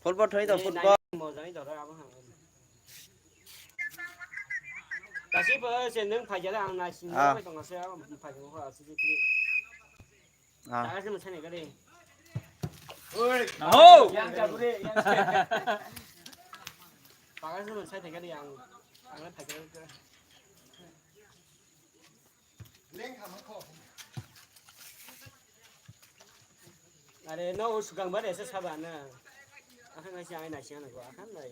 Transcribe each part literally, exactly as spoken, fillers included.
Football thoi to, football. Mojani doro abo hang. Kasi bo se nung phai jale ang nai sing Ah. Bai tong se abo phai jale ho asi jitri. Ah. Taka se mo sani gari. Oi. Ho. Yang jabure. Taka se mo sani gari ang. Ang phai jale. Are no usukang bare se saba na. Akan ngai si ai nai si ana ko akan nai.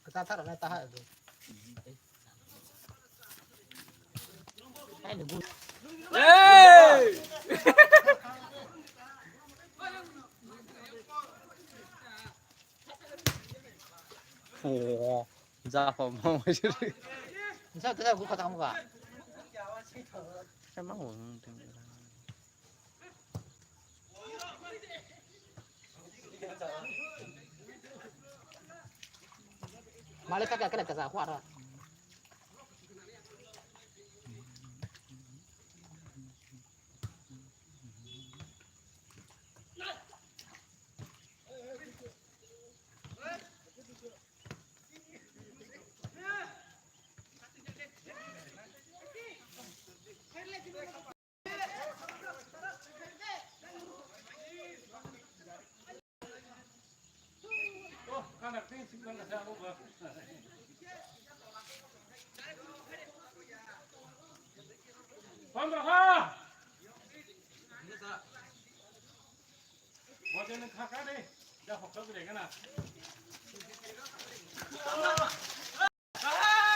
Kwtal thar na taha. Hey! Oh, ja, kho, mo, mo, sir. Sa, sa, bu kata kamu ka? Emang, oh, Male ka ka ka ka sa khwara.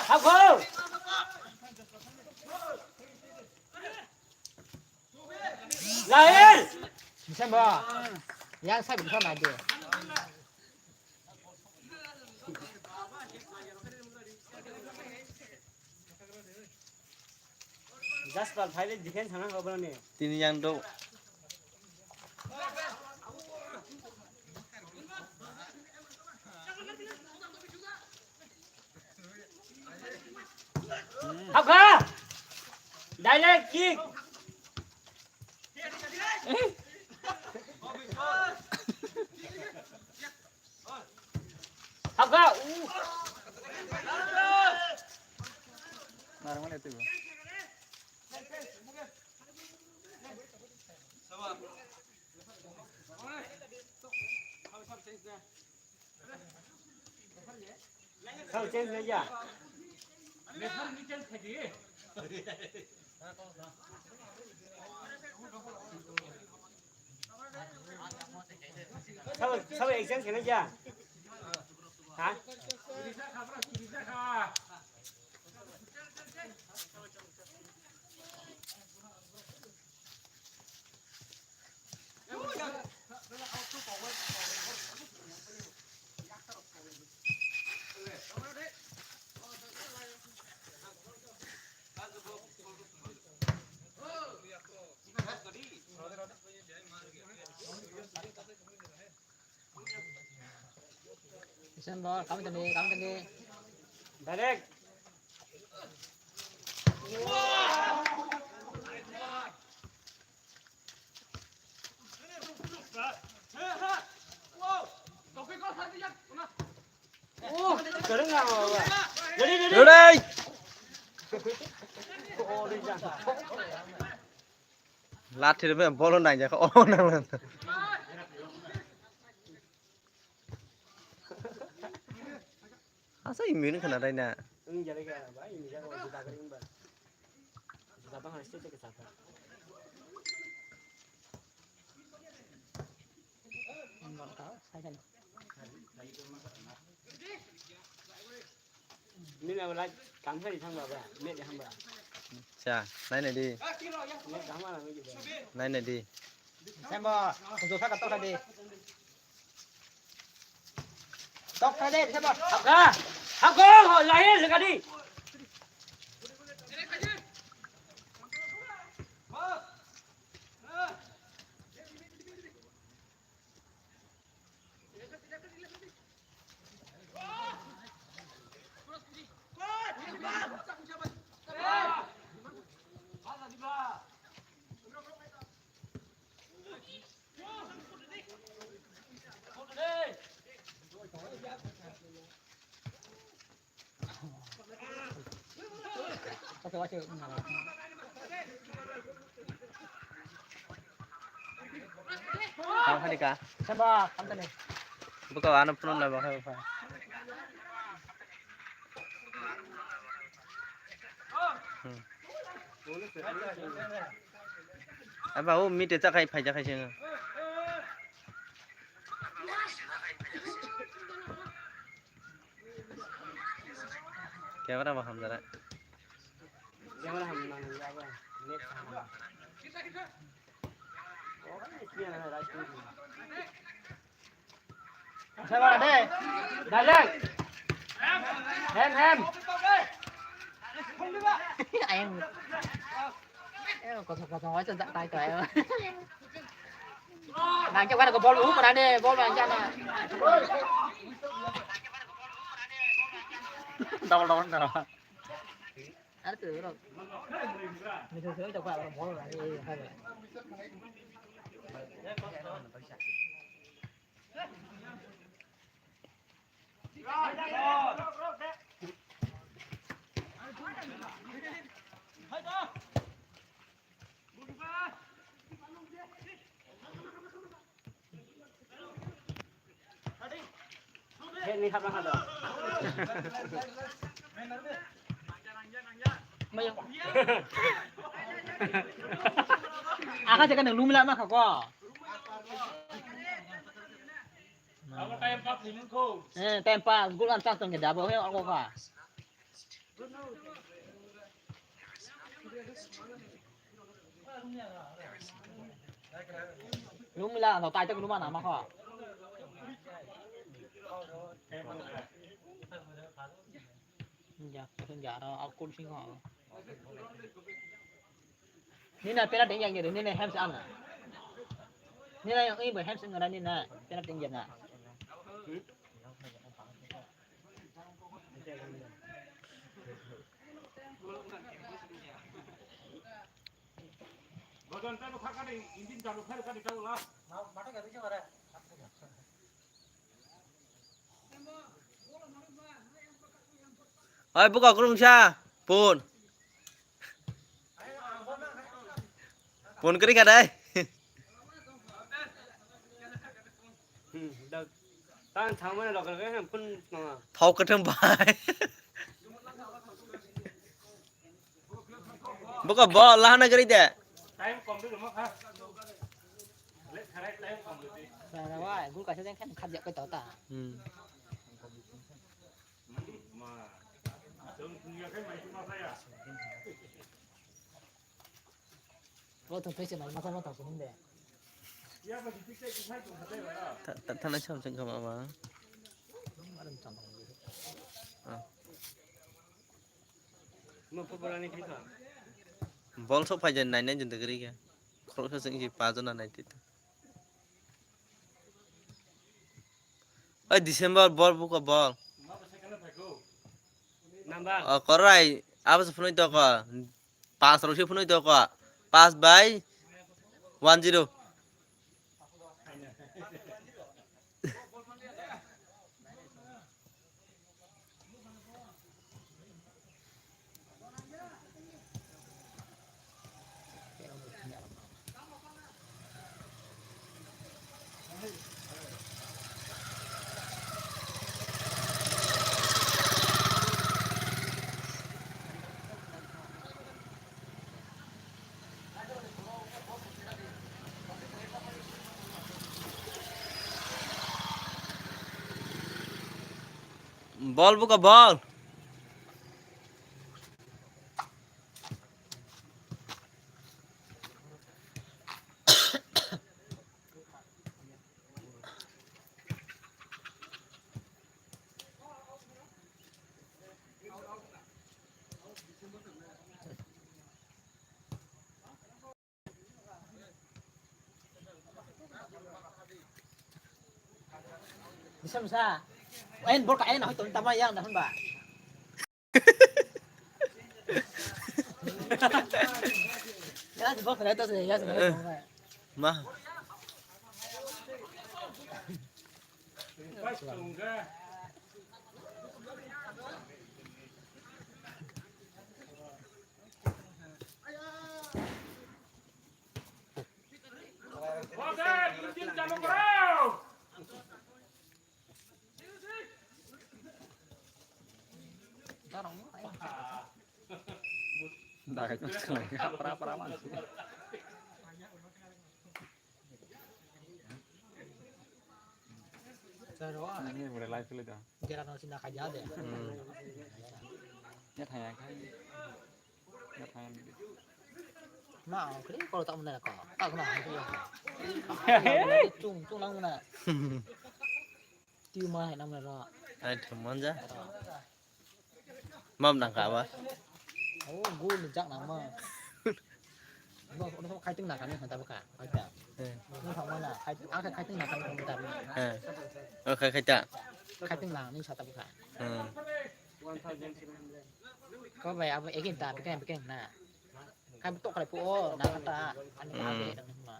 Habo! Lahir! Bisa, Mbak. Yang saya bisa maju. Jasper, phaile defense hana obroni. Tini yang do. Hakha! Direct kick! Hakha! Narang mana itu? Sao change na ya? Sao, sao exchange na ya? Ha? Isan bol, kami tadi, kami tadi. Direct. Ready, ready. Ready. Lathi rwmani bolo naijak o nang. Asa imini khna dai na. Wng jale khe ba, ini jaga o juda kwrwi wngba. Juda bang hai state ke saka. Nini abo light kam khai thang ba ba, net de hang ba. Cha, nai nai di. Net kam ma na mi ba. Nai nai di. Sembo, jo saka to di. Tok thale, sabo. Hapka. Hapko, ho, lahi, lagadi. Tang khani ka. Samba, kamtani. Buka ano phone na ba khai pha. Hmm. Aba o mite cha khai phai ja khai se. Camera bo hamjak. Camera ham nang ya ba. Net ham. Oh, ini dia na, right side. Camera de. Direct. Hem, hem. Ayang. Eh, kosong kosong aja jak tai to ayo. Nang ke mana ko bol u mana ne, bol mana jana. Double, double, double. Ar tu ro. Ni tu tu to kwa bol mana ne. Aka jaga nang lumla ma kha ko. Abo time pass ni mung kho. Eh, time pass, gol an chance tong ke dabo he oko ka. Lumila, no tai tak luma nama kho. Ja, ja, ro, aku sing kho. Nina pera deng yang gere, nina hem sa na. Nina yang ini ber hem sa ngara nina pera deng yang na. Oi, buka kurung sa, pun. Pun kiri kadai. Tang thang mana lokal kan pun mama. Thau katham bai. Buka bol lahana gari de. Time kom dulu mah. Lek kharai time kom dulu. Sara wa, gul kaisa jeng kan khajak ko ta. Hmm. Ma. Jom dunia kan mai cuma saya. Lo to pese mai masa masa kuning de. Ya ba di tik tik sai tu sai ba. Ta ta ta na cham chang kama ba. Maram cham. Ah. Bol sok phai jan nai nai jin degri khe. Khorok sa sing si pa jona nai tita. Oi December bol buka bol. Number. O korai abas phunui to ko. Pas rok se phunui to ko. Pas by one zero. Bol buka bol. Bisa, bisa. Ain bol ka ain hoi ton tama yang dah ba. Ya, bol ka ain to ya. Ma. Dagai tong khlai, pra pra man. Ini mulai live kali dah. Jera no sina kaja de. Hmm. Ya thaya kai. Ya thaya. Ma, kali kau tak mana kau. Tak mana. Cung, cung lang mana. Tiu ma hai namna ro. Ai, thumman ja. Mam nang ka ba? Oh, gul jak nang ma. No, no, khai ting na kani hanta baka. Khai ta. Eh. No, thang mana? Khai, ang khai ting na kani hanta. Eh. Oh, khai, khai ta. Khai ting na ni sata baka. Hmm. Ko bai abo ekin ta, pekin, pekin na. Khai tok khai pu o, na kata. Ani ka Hmm. be dang ma.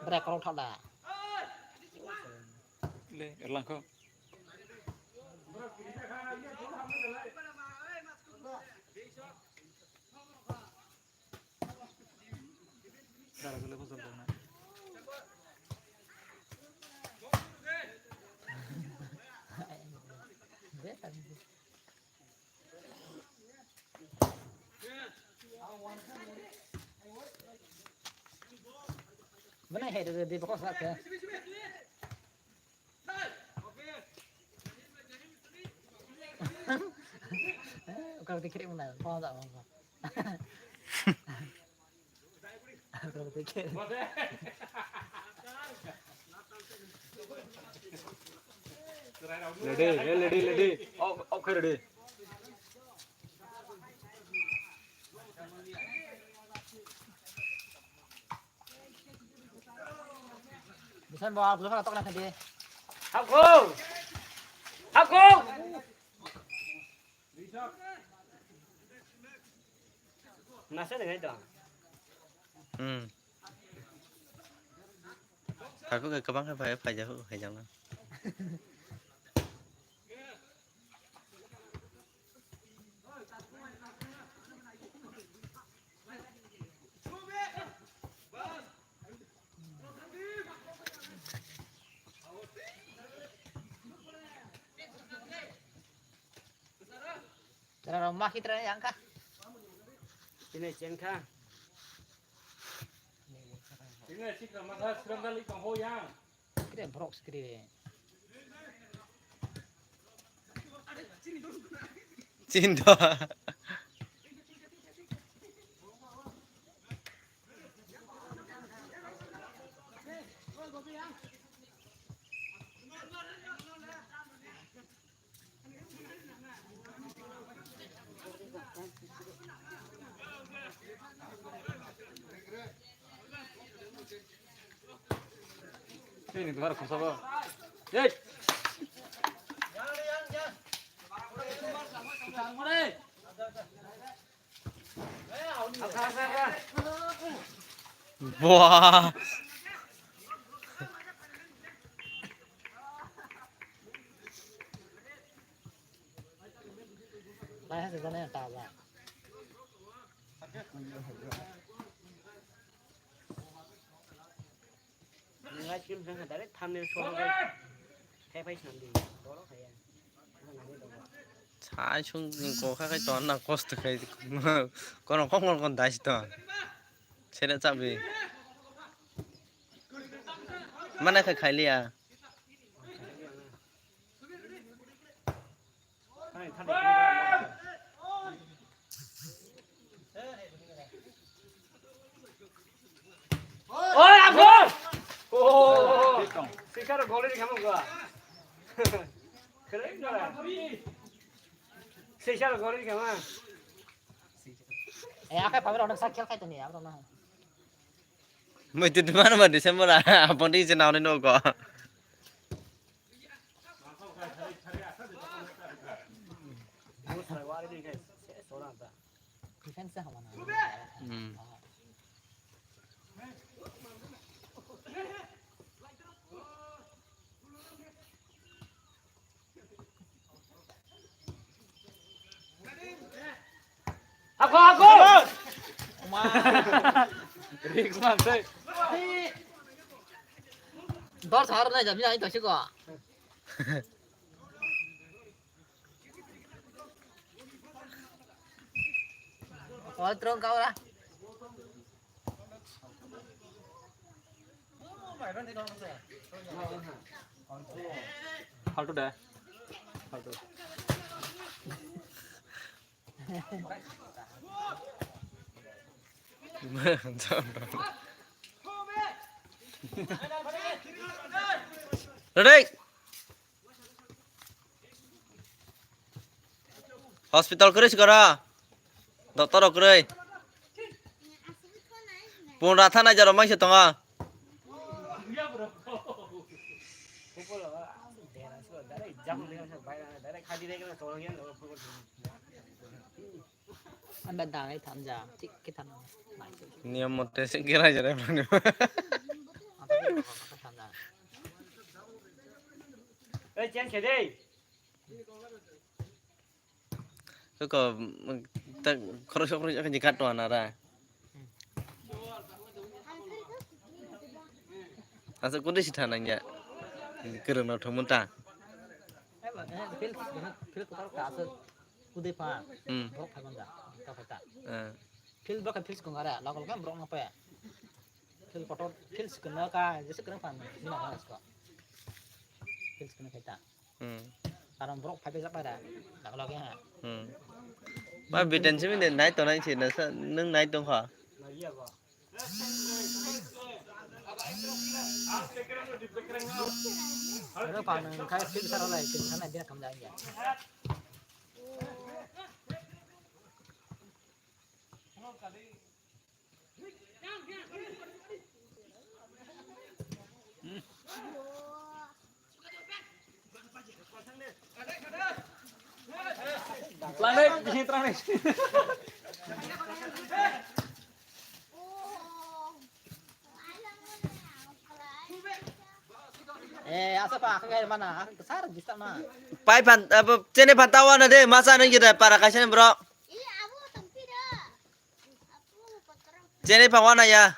Bra kau thok da. Le, erlang kho. Dara gule ko jol dong na. Mana hai de de bakos la ke. Ukar dikhe muna, phone da phone. Ukar dikhe. Ready, eh, ready, ready. Oh, okay, ready. Bisan bo, aku kan tok nak dia. Hapko! Hapko! Nasa dengan itu. Hmm. Aku ke kebang ke pakai pakai jauh pakai jauh. Tara roma khitra yang kha. Sini chen kha. Sini sikra matha sikra dali kong ho yang. Kre borok sikri re. Chin do. Ini tuh harus sama. Hei. Buah. Lai ha se jana ta ba. Ngai sim sa sa direct thumbnail show. Khai phai sam di. Boro khai ya. Sai sung ko kha khai ton na kosto khai. Kono kong kong kon dai si ton. Sere chabi. Mana khai khai liya. Oi, Abdul! Oh, sikar goli di kamu gua. Keren gua. Sikar goli di kamu. Eh, akai pamir onek sak khel khai toni, abro na. Moi tu mana ma December a, apon di se nauni nogo. Defense se hamana. Hmm. Hako, hako! Risk man sei. Dor sar nai jam jai to siko. Kol trong kau lah. Haltu da. Haltu. Ready? Hospital kwrwi sikora. Doctor rok kwrwi. Pun ratha nai jaro maisa tongo. Anda dangai thamja, thik khe thamja. Niyom mote se kira jare mani. Anda thamja. Ei, change khe dei. Koko, tak khorok sok khorok sok ni kat wana ra. Asa kudu si thana ya. Kereng no thumung ta. Field, field kotor ka asa kudui pha. Hmm. Borok phai manja, ta phai ta. Eh. Field borok field kong ara, lok lok borok no pa. Field kotor, field sikon no ka, jese kereng pha. Mina ka sko. Field sikon khai ta. Hmm. Karon borok phai bejak pai da. Lok lok ya. Hmm. Ba biten simi de nai tonai si na sa, nung nai tong kha. Aro pa nang khai fil sara lai, fil sana dia kam jang ya. Tlangnai, bising tlangnai. Eh, asa pa, akha gaya mana, akha sar disturb na. Pai phan, apa, chene phan tawa na de, masa nang jeda para kaisa ni bro. Chene phan wana ya.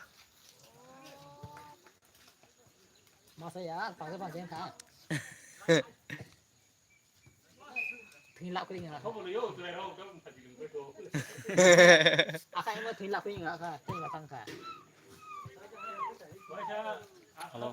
Masa ya, pangsa pangsa yang kha. Thing lak kring nga. Aka imo thing lak kring nga kha, thing lak kha. Hello.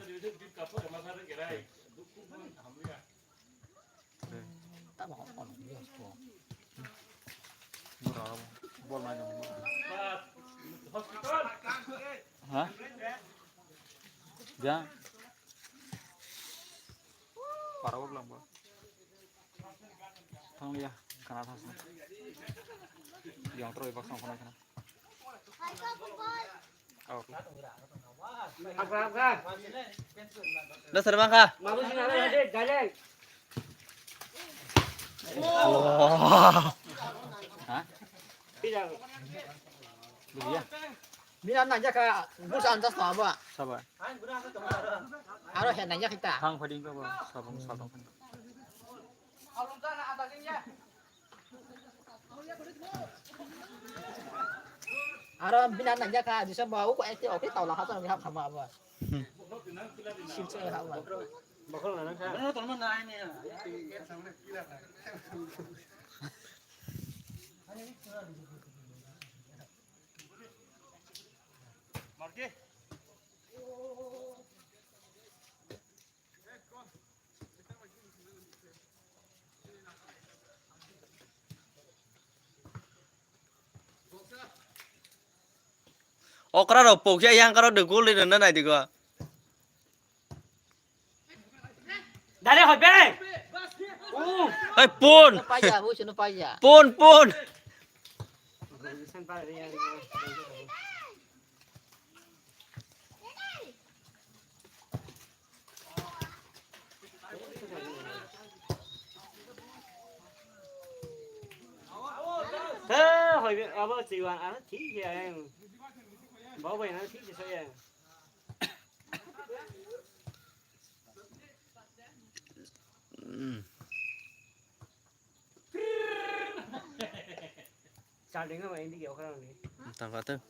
Ha? Ja. Para bo bwlangbo. Thangya, khana thasna. Yang tro ibak sang khana khana. Dasar bangkha. Mabu sing ada, ada, galeng. Wah. Ha? Tidak. Bujiya. Mina nang jaka bus anjas ma ba. Saba. Aro he nang jaka ta. Thang phading ka ba. Sabang sabang. Aro bina nang jaka jisa ba uko ekte oke tawla hata nang hap khama ba. Sim se hap ba. Bokol na nang kha. Marke. Okra rok pokya yang karo de gol de na nai digo. Dale hoi be. Hai pon. Paja, bu sunu paja. Pon pon. He, hoi be, abo chiwan, ano thik ya. Bau bai na thik ya. Tangkha tang.